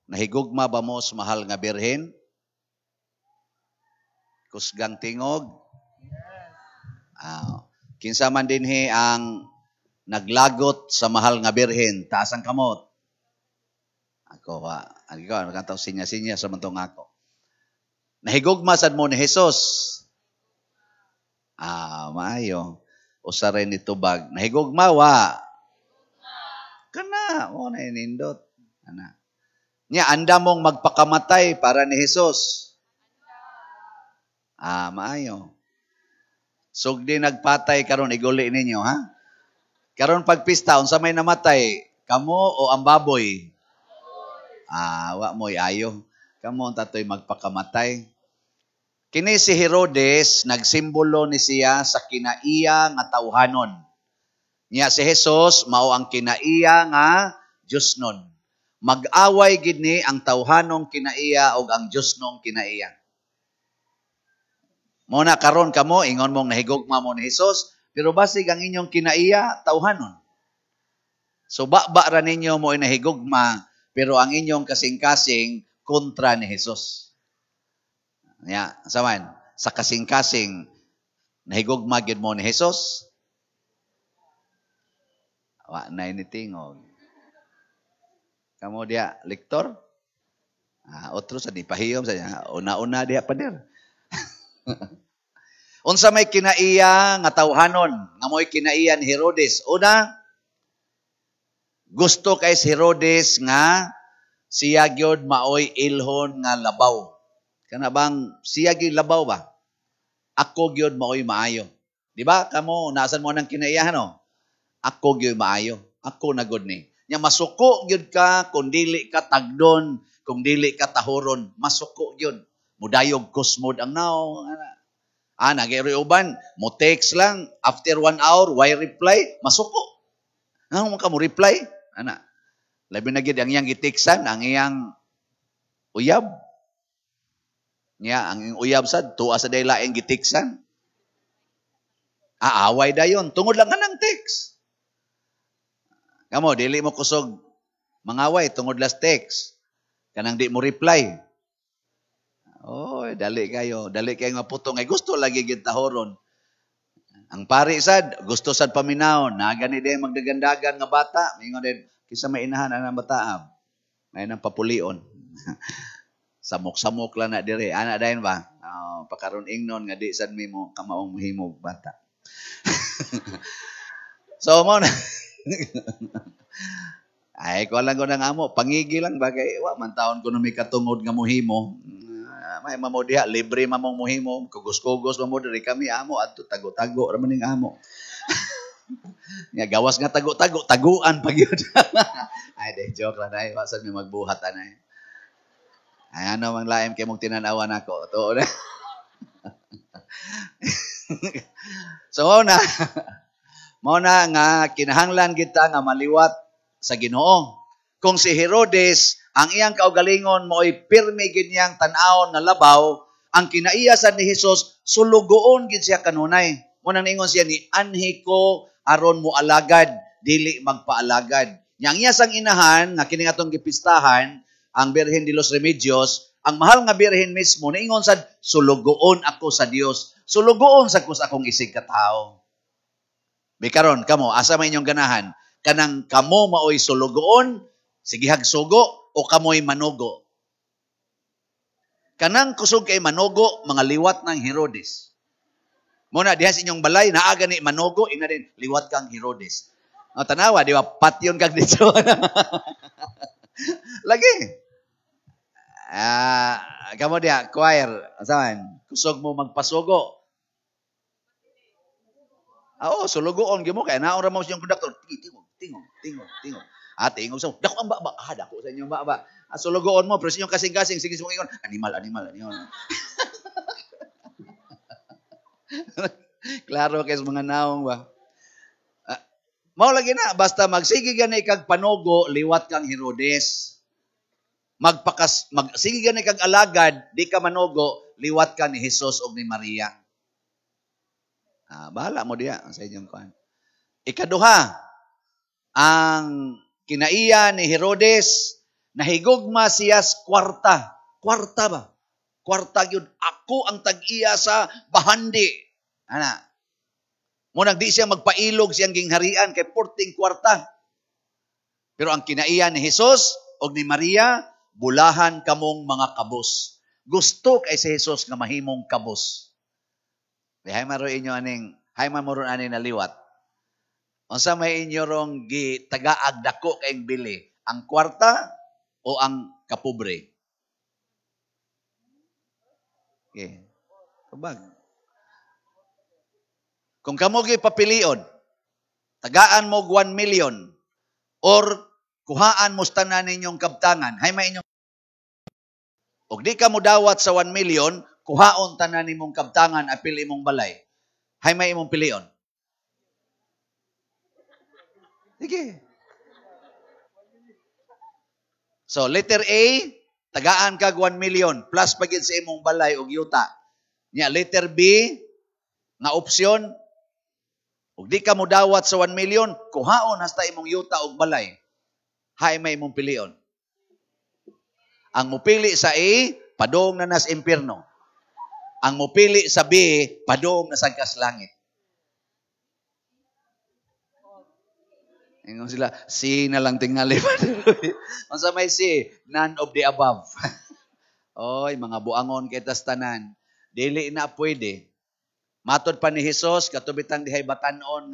Nahigugma ba mo sa mahal nga Birhen? Kusgang tingog? Ah, kinsa man dinhi ang naglagot sa mahal nga Birhen, taas ang kamot. Ako wa, ako nakataw sinya-sinya sa mantong ako. Nahigugma sad mo ni Jesus? Ah, maayo. Usa rin ni tubag. Nahigugma wa? Kana, mo na nindot. Ana. Nya anda mong magpakamatay para ni Jesus? Ah, maayo. Sugdi nagpatay karon, iguli ninyo, ha? Karon pagpista, unsa may namatay? Kamo o ang baboy? Ah, wa mo'y ayo. Kamo ang tatoy magpakamatay. Kini si Herodes, nagsimbolo ni siya sa kinaiya nga tawhanon. Nya si Jesus, mao ang kinaiya nga Diosnon. Mag-away gid ni ang tawhanong kinaiya og ang Diosnong kinaiya. Mo na karon kamo ingon mong nahigugma mo ni Jesus, pero basig ang inyong kinaiya tawhanon. So ba ra ninyo mo nahigugma, pero ang inyong kasing-kasing kontra ni Jesus. Ya, saman, sa kasing-kasing nahigugma gyud mo ni Jesus? Wa na ni tingog. Kamo diya, lektor? Ah, otro sa di pahiyom sa una-una diha, pader. Unsa may kinaiya nga tawhanon nga mo'y kinaiya ni Herodes? Una, gusto kay si Herodes nga siya gyud maoy ilhon nga labaw. Kana bang siya gyud labaw ba? Ako gyud maoy maayo. Di ba? Kamo naasan mo nang kinaiyahan, no? Ako gyud maayo. Ako na gud ni. Nya masuko gyud ka kung dili ka tagdon, kung dili ka tahuron, masuko gyud. Mudayog kusmod ang naong. Ana. Ah, nagay uban, mo text lang, after 1 hour, why reply? Masuko. Ano mo ka mo reply? Ana. Labi na gyud ang iyang giteksan, ang iyang uyab. Nya, ang iyang uyab sad, tuwa sa day laing giteksan. Aaway dayon, tungod lang kanang text. Kamo, dili mo kusog mangaway tungod las text. Kanang di mo reply. Oh, dali kayo, dali kayo nga putong ay gusto lagi gid tahoron. Ang pari sad, gusto sad paminawon, na gani din magdagandagan nga bata, mingon din kinsa may inahan anang bata, may nang papulion. Samok-samok lang na dire. Ana dayon ba? Oh, pakaron ingnon nga di sad mi mo kamaong mohimog bata. So mo na ay, ko lang ko nang amo, pangigi lang ba kay wa man taon ko may katungod nga mohimo. May mamo diha, libre mamong mohimo, kugos-kugos mamo diri, kami amo adto tago-tago ra man ning amo. Nga gawas nga tago-tago, taguan pa gyud. Ay, de joke lang ay, wa sad mi magbuhat anay. Ay, ano mang laim kay mong tinan-awan ako. Tuo na. So mao na nga kinahanglan kita nga maliwat sa Ginoo. Kung si Herodes, ang iyang kaugalingon mo'y pirmi gid niyang tan-awon nga labaw, ang kinaiya sad ni Jesus, sulugoon gid siya kanunay. Mo nang ningon siya ni anhi ko aron mo alagad, dili magpaalagad. Nya ang iya sang inahan nga kini atong gipistahan, ang Birhen de los Remedios, ang mahal nga Birhen mismo niingon sad, "Sulugoon ako sa Dios. Sulugoon sa ko sa akong isig katawo." Bikaron kamo, asa may inyong ganahan? Kanang kamo maoy sulugoon, sigihag sugo, o kamoy manugo? Kanang kusog kay manugo, mga liwat ng Herodes. Muna, diha sa inyong balay, naa gani manugo, ina din, liwat kang Herodes. O, tanawa, di ba, patyon kag dito. Lagi. Ah, kamo diha, choir, asaman, kusog mo magpasugo? Ah, oo, sulugoon gyud mo kay naon ra mo sa inyong conductor. Tingog, tingog, tingog, tingog. Ah, tingog sa dako ang baba. Ah, dako sa inyong baba. Ah, sulugoon mo pero sa inyong kasing-kasing sige sa ingon, animal, animal, animal. Klaro kay sa mga naong ba. Ah, mao lagi na basta magsige gani kag panugo, liwat kang Herodes. Magpakas magsige gani kag alagad, di ka manugo, liwat ka ni Jesus og ni Maria. Ah, bahala mo diya sa inyong kuan. Ikaduha, ang kinaiya ni Herodes, Nahigugma siya sa kwarta. Kwarta ba? Kwarta gyud. Ako ang tag-iya sa bahandi. Ana. Munang di siya magpailog siyang gingharian kay porting kwarta. Pero ang kinaiya ni Jesus og ni Maria, bulahan kamong mga kabos. Gusto kay si Jesus nga mahimong kabos. Hay man inyo aning, hay man mo ron aning naliwat. Unsa may inyo rong gitagaag dako kayong bili? Ang kwarta o ang kapobre? Okay. Tubag. Kung kamo gipapilion, tagaan mo 1 million or kuhaan mo tanan ninyong kabtangan, hay may inyong og di ka mo dawat sa 1 million, kuhaon tanan nimong kabtangan apil imong balay. Hay may imong pilion. Sige. So, letter A, tagaan kag 1 million plus pagid sa imong balay og yuta. Nya letter B nga opsyon, ug di ka modawat sa 1 million, kuhaon hasta imong yuta og balay. Hay may imong pilion. Ang mupili sa A, padong na nas impierno. Ang mupili sa B, padong na sa langit. Ingon sila, C na lang tingali. Unsa may C? None of the above. Oy, mga buangon kay tas tanan. Dili na pwede. Matod pa ni Hesus, katubitang dihay batan-on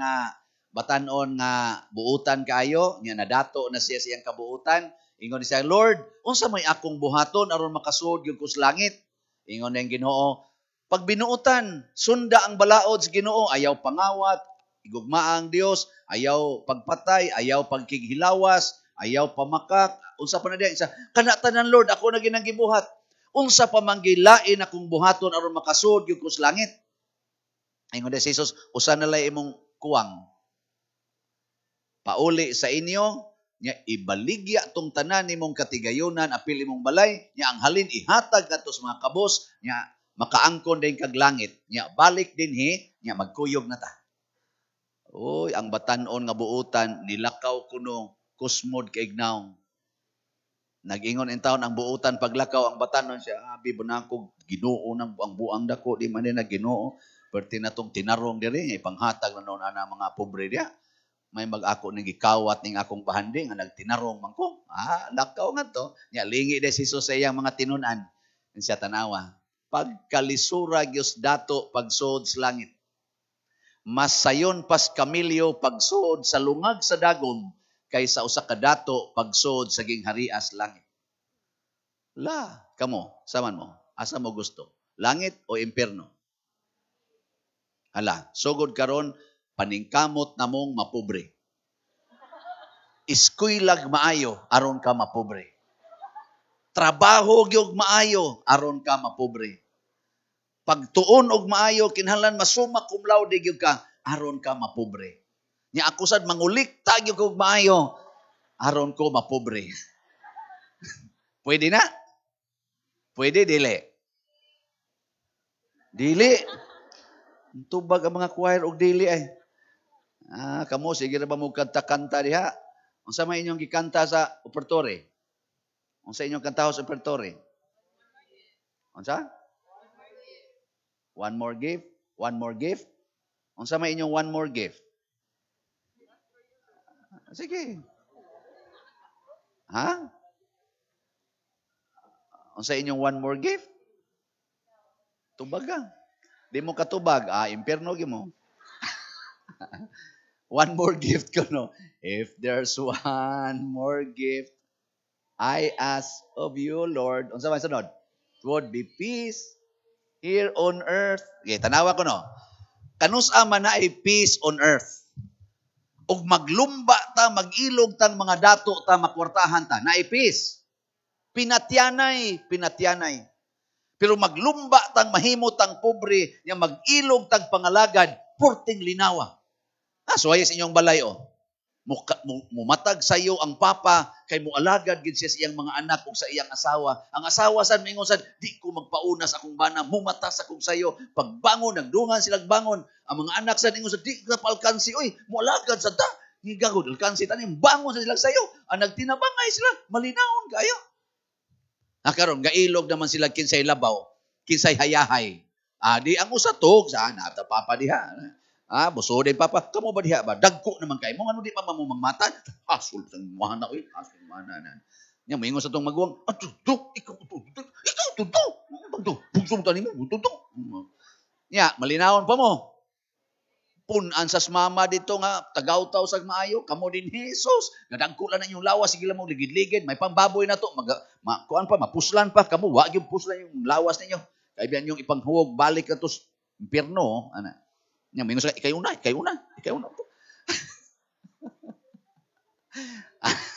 nga buutan kaayo, nya nadato na siya siyang kabuutan. Ingon siya, Lord, unsa may akong buhaton aron makasuod gyud ko sa langit? Ingon niyang Ginoo, pag binuutan, sunda ang balaod sa Ginoo, ayaw pangawat, igugma ang Dios, ayaw pagpatay, ayaw pagkighilawas, ayaw pamakak, unsa pa na diya? Isa, kana tanan Lord, ako na ginang gibuhat. Unsa pa man gilain akong buhaton aron makasuod gyud ko sa langit? Ingon si Jesus, usa na lay imong kuwang. Pauli sa inyo, nya ibaligya tong tanan nimong katigayonan apil imong balay, nya ang halin ihatag kadto sa mga kabos, nya makaangkon din kag langit, nya balik dinhi, nya magkuyog na ta. Oy, ang batan-on nga buutan nilakaw kuno kusmod kay ignaw. Nag-ingon in taon ang buutan paglakaw ang batan-on siya, abi bunakog Ginoo nang ang buang dako di man na Ginoo. Perti na tong tinarong diri ipanghatag na noon ana mga pobre diya. May mag-ako ning gikawat ning akong bahandi nga nagtinarong man ko. Ah, lakaw nga to. Nya lingi de si Jesus sa iyang mga tinun-an. Siya tanawa. Pagkalisura gyud dato pagsuod sa langit. Mas sayon pas kamilyo pagsuod sa lungag sa dagom kaysa usa ka dato pagsuod sa gingharias langit. La, kamo, saman mo, asa mo gusto? Langit o impierno? Hala, sugod karon paningkamot namong mapobre. Iskuylag maayo aron ka mapobre. Trabaho gyud maayo aron ka mapobre. Pagtuon og maayo kinahanglan masuma cum laude gyud ka aron ka mapobre. Nya ako sad mangulikta gyud kog maayo aron ko mapobre. Pwede na? Pwede dili? Dili. Tubag ang mga choir og dili ay. Ah, kamo sige ra ba mo kanta-kanta diha? Unsa may inyong gikanta sa opertory? Unsa inyong kantaho sa opertory? Unsa? One more gift, one more gift. Unsa may inyong one more gift? Sige. Ha? Unsa inyong one more gift? Tubag ka. Di mo katubag, ah, impierno gyud mo. One more gift ko, no? If there's one more gift, I ask of you, Lord. Unsa man sunod? It would be peace here on earth. Okay, tanawa ko, no? Kanus-a man na ay peace on earth. Og maglumba ta, mag-ilog tang mga dato ta, makwartahan ta, naay peace. Pinatyanay, pinatyanay. Pero maglumba tang mahimo tang pobre, nya mag-ilog tang pangalagad, porting linawa. Ah, so ayos inyong balay, oh. Mumatag sa iyo ang papa, kay mualagad gid siya sa iyang mga anak ug sa iyang asawa. Ang asawa sad mingon sad, di ko magpauna sa akong bana, mumata sa akong sayo. Pagbangon, nagdungan silang bangon. Ang mga anak sad ingon sad, di ka palkansi, oy, mualagad sad ta. Ngigagod, alkansi tanim, bangon sa sila sayo. Ang nagtinabangay sila, malinawon kayo. Ah, karon gailog naman sila kinsay labaw, kinsay hayahay. Ah, di ang usa to, sa nata papa diha. Ah, buso din papa, kamo ba diha ba? Dagko naman kay mo, ngano di pa mo mangmata? Asul sang mana oy, asul mana na. Nya moingon sa tong maguwang, ah, to, ikaw to, ikaw to, to, to, bugso tani mo, to, to. Nya, malinawon pa mo. Punan sa mama dito nga tagaw-taw sag maayo kamo din Jesus gadagko lang inyong lawas, sige lang mo ligid-ligid, may pambaboy na to, mag ma, kuan pa, mapuslan pa kamo, wa gyud puslan yung lawas ninyo kay biyan yung ipanghuwog balik kadto sa impierno ana. Nya mingon sa ikay una, ikay una, ikay una.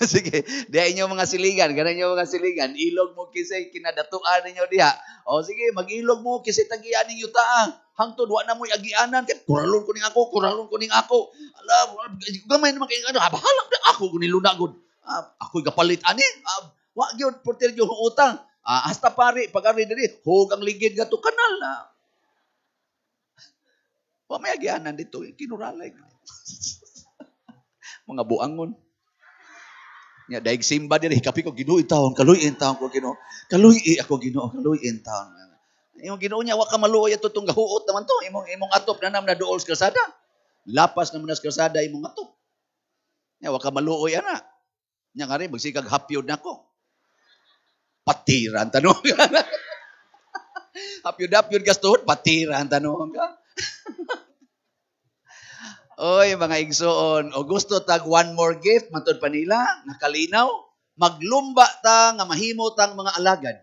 Sige, diha inyo mga siligan, ganan inyo mga siligan, ilog mo kisay kinadatuan ninyo diha. O sige, mag-ilog mo kisay tagian ninyo taa. Hangtod wa na mo'y agianan kay kuralon ko ning ako, kuralon ko ning ako. Ala, gamay naman kay ano, bahala ako ko niluna gud. Ah, ako'y gapalit ani. Ah, wa gyud porter gyud utang. Ah, hasta pari pag ari diri, hug ang ligid gadto kanal. Ah. Wa may agianan dito, kinuralay. Mga buangon. Nya daig simba diri kapi ko Ginoo taon, kaluy-in taon ko Ginoo. Kaluy ako Ginoo, kaluy-in taon. Imong Ginoo niya wa ka maluoy ato tong gahuot naman to. Imong atop na nam na duol sa kalsada. Lapas naman na sa kalsada imong atop. Nya wa ka maluoy ana. Nya ngari magsikag hapyod nako. Patiran tanong. Hapyod-hapyod gastuhod, patiran tanong ka. Oy, mga igsoon, o gusto tag one more gift, matud pa nila, nakalinaw, maglumba ta nga mahimo tang mga alagad.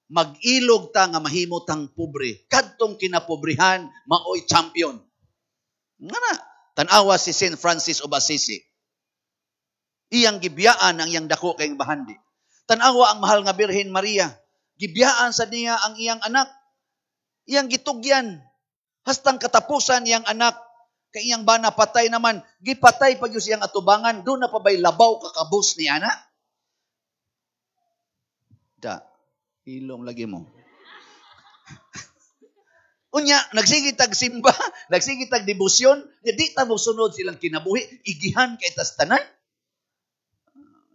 Mag-ilog ta nga mahimo tang pobre. Kadtong kinapobrihan, maoy champion. Nga na, tan-awa si Saint Francis of Assisi. Iyang gibiyaan ang iyang dako kayong bahandi. Tan-awa ang mahal nga Birhen Maria. Gibiyaan sa niya ang iyang anak. Iyang gitugyan. Hastang katapusan iyang anak. Kay iyang bana patay naman, gipatay pag siyang atubangan, doon na pa ba'y labaw kakabos ni ana? Da, ilong lagi mo. Unya, nagsige tag simba, nagsige tag debosyon, di ta mo sunod silang kinabuhi, igihan kay tas tanan.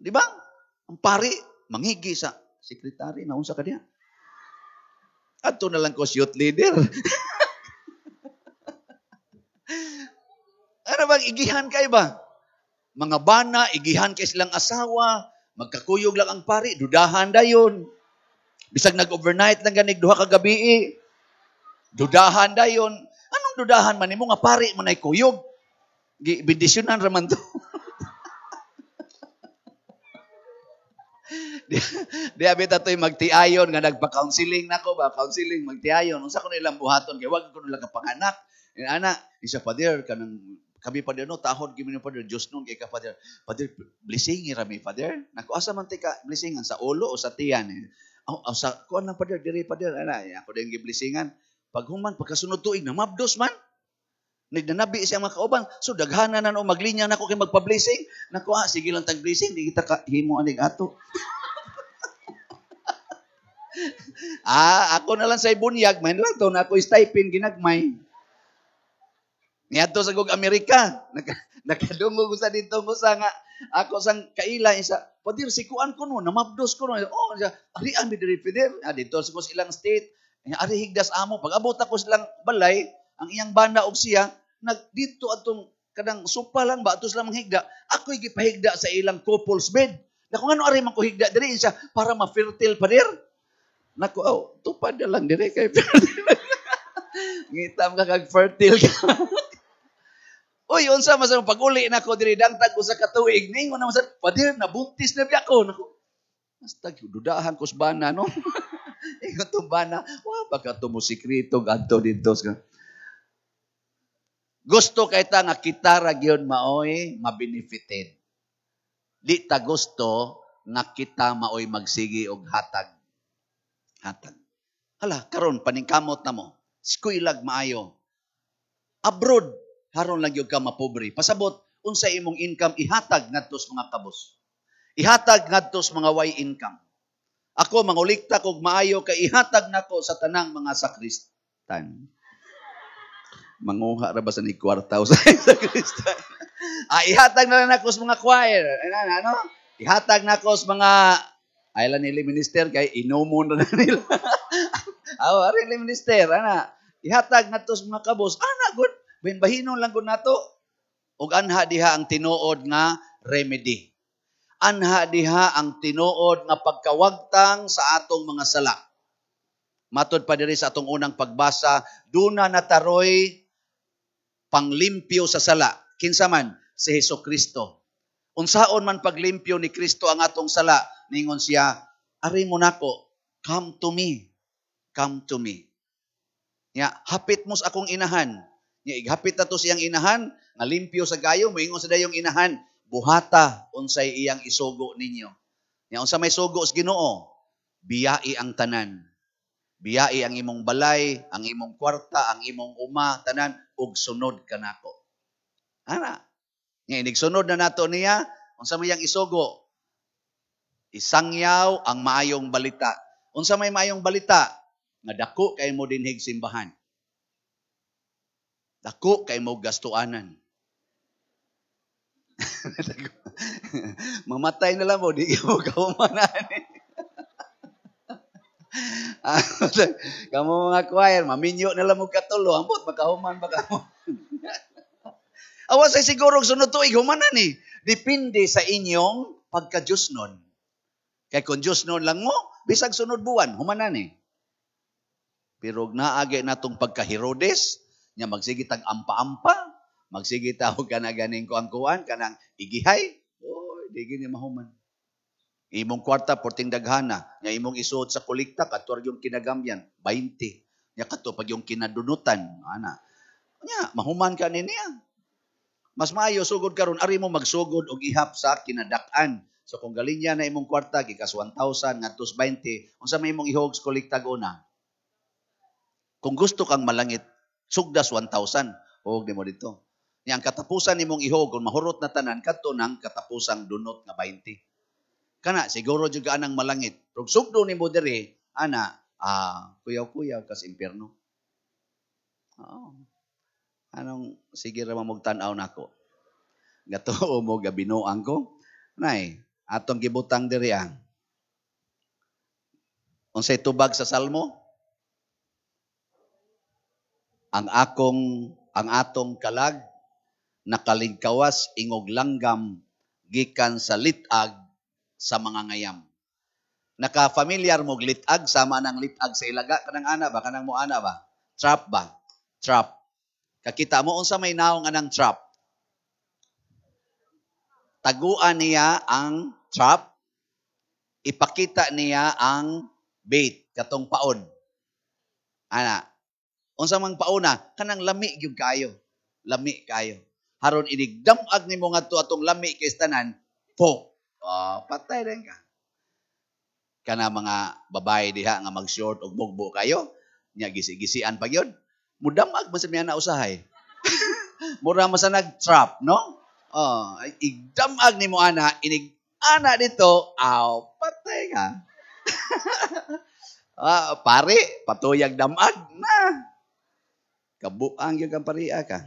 Di ba? Ang pari, mangigi sa sekretary, naunsa ka diha? Adto na lang ko youth leader. Ano bang igihan kay ba? Mga bana, igihan kay silang asawa, magkakuyog lang ang pari, dudahan dayon. Bisag nag-overnight lang ganig duha ka gabi, dudahan dayon. Anong dudahan man nimo nga pari man ay kuyog? Gibendisyonan ra man to. Di abi tatoy magtiayon nga nagpa-counseling nako ba, counseling magtiayon. Unsa ko nilang buhaton kay wag ko nila kapanganak. Ana, isa Father kanang kami Father no tahod gyud ni Father Dios nun kay ka Father. Father blessing ra mi Father. Nako asa man ti ka blessingan sa ulo o sa tiyan? O sa kuan lang Father diri Father ana ako din giblessingan. Paghuman pagkasunod tuig na mabdos man. Nagnanabi siya mga kauban. So daghana na no maglinya nako kay magpa-blessing. Nako ah, sige lang tag blessing di kita ka himo anig ato. Ah, ako na lang sa bunyag, man lang to na ako stipend ginagmay. Niadto sa kog Amerika, nakadungog sa dito mo sa nga ako sang kaila isa, Padir si kuan ko no, namabdos ko no. Oh, siya, ari ami diri Padir. Ah, dito sa ilang state, ari higdas amo. Pag abot ako silang balay, ang iyang bana og siya nag dito atong kanang sopa lang ba ato sila manghigda. Ako'y gipahigda sa ilang couple's bed. Nako ngano ari man ko higda diri siya para ma-fertile Padir. Nako, oh, tupad na lang diri kay fertile. Ngitam ka kag fertile ka. Uy, unsa man sa pag-uli nako diri dangtag usa ka tuig, ningon naman sa Padir nabuntis na biya ko. Nako. Basta dudahan ko sa bana no. Ingon tong bana, wa baka to mo sikreto gadto didto. Gusto kay ta nga kita ra gyud maoy mabenefited. Di ta gusto nga kita maoy magsigi og hatag. Hatag. Hala, karon paningkamot na mo. Eskwela maayo. Abroad haron lang gyud ka mapobre. Pasabot unsa imong income ihatag ngadto sa mga kabos. Ihatag ngadto sa mga way income. Ako mangulikta kog maayo kay ihatag nako sa tanang mga sakristan. Manguha ra ba sa ni kwarta sa sakristan? Ihatag na lang nako sa mga choir. Ano, ano? Ihatag nako sa mga ay nila minister kay inumon na nila. Aw, ari nila minister, ana. Ihatag nato sa mga kabos. Ana gud, bahin-bahinon lang gud nato. Ug anha diha ang tinuod nga remedy. Anha diha ang tinuod nga pagkawagtang sa atong mga sala. Matod pa diri sa atong unang pagbasa, duna nataroy panglimpyo sa sala. Kinsa man? Si Hesus Kristo. Unsaon man paglimpyo ni Kristo ang atong sala, ningon siya, "Ari mo nako, come to me, come to me." Nya, hapit mo sa akong inahan. Nya, ighapit na to siyang inahan, nga limpyo sa gayo, moingon sa dayong inahan, "Buhata unsay iyang isugo ninyo." Nya, unsa may sugo sa Ginoo? Biyai ang tanan. Biyai ang imong balay, ang imong kwarta, ang imong uma, tanan, ug sunod kanako. Ana. Nga inigsunod na nato niya, unsa may iyang isugo? Isangyaw ang maayong balita. Unsa may maayong balita? Nga dako kay mo dinhig simbahan. Dako kay mo gastuanan. Mamatay na lang mo, di mo kaumanan. Kamo mga choir, maminyo na lang mo katulo, ambot makahuman ba kamo? Awas ay siguro sunod tuig humanan ni. Depende sa inyong pagka-Diyos nun. Kay kung Diyos nun lang mo, bisag sunod buwan, humanan ni. Pero naagi natong pagka-Herodes, nya magsige tag ampa-ampa, magsige ta og kana ganing kuan-kuan, kanang igihay, oy, di gini mahuman. Imong kwarta porting daghana, nya imong isuot sa kolekta kadto yung kinagamyan, 20. Nya kadto pag yung kinadunutan, ana. Nya mahuman ka ni niya. Mas maayo sugod karon ari mo magsugod og ihap sa kinadak-an. So kung galinya na imong kwarta gikas 1,000 ngadto 20, unsa may imong ihog sa kolekta una? Kung gusto kang malangit, sugdas 1,000, hog nimo dito. Nya ang katapusan nimong ihog kung mahurot na tanan kadto nang katapusang dunot nga 20. Kana siguro jud ka anang malangit. Pero sugdo nimo diri ana, kuyaw-kuyaw kas impierno. Oo. Anong sige ra mo tan-aw nako. Gatuo mo gabinuang ko. Nay, atong gibutang diri ang unsay tubag sa Salmo? Ang atong kalag nakaligkawas ingog langgam gikan sa litag sa mga ngayam. Naka-familiar mo litag sama nang litag sa ilaga kanang ana ba kanang mo ana ba? Trap ba? Trap. Kakita mo unsa may naong anang trap? Taguan niya ang trap, ipakita niya ang bait katong paon. Ana, unsa mang pauna kanang lami gyud kaayo. Lami kaayo. Haron inigdamag nimo ngadto atong lami kay tanan, po. Oh, patay rin ka. Kana mga babae diha nga mag-short og mugbo kayo, nya gisi-gisian pa gyud. Mudamag man sa miya na usahay. Mura man sa nag-trap, no? Oh, igdamag nimo ana, inig ana dito, aw, patay ka. Pare, patuyag damag na. Kabuang gyud kang paria ka.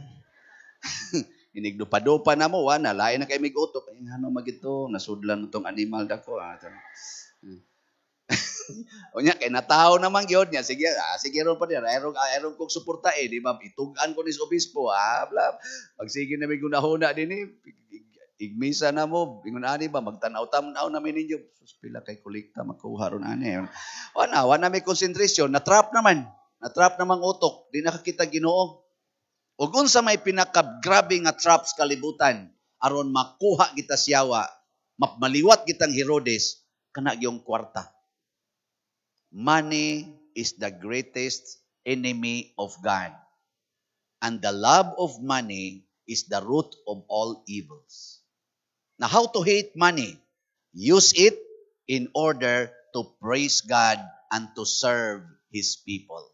Inigdupa-dupa na mo, wala, lain na kay mig-utok. Ay, ano magito, nasudlan itong animal dako. Unya, kay natao naman gyud niya. Sige, sige ron pa niya. Ayron kong suporta eh. Di ba? Itugan ko ni sa obispo. Bla. Pagsige na may gunahuna din eh. Igmisa na mo. Ingon ani ba? Magtanaw-tanaw namin ninyo. Sus, pila kay kolekta makuha ron ani. Wala, wala may concentration. Natrap naman. Natrap namang utok. Di nakakita Ginoo. Ug unsa may pinakagrabe nga traps kalibutan aron makuha kita siyawa, maliwat kitang Herodes, kana gyung kwarta. Money is the greatest enemy of God. And the love of money is the root of all evils. Now, how to hate money? Use it in order to praise God and to serve His people.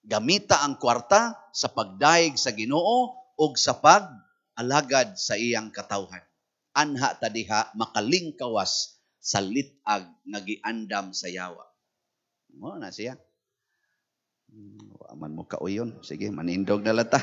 Gamita ang kwarta sa pagdayeg sa Ginoo ug sa pag-alagad sa iyang katawhan. Anha ta diha makalingkawas sa litag nga giandam sa yawa. Mo na siya. Wa man mo kauyon. Sige, manindog na lata.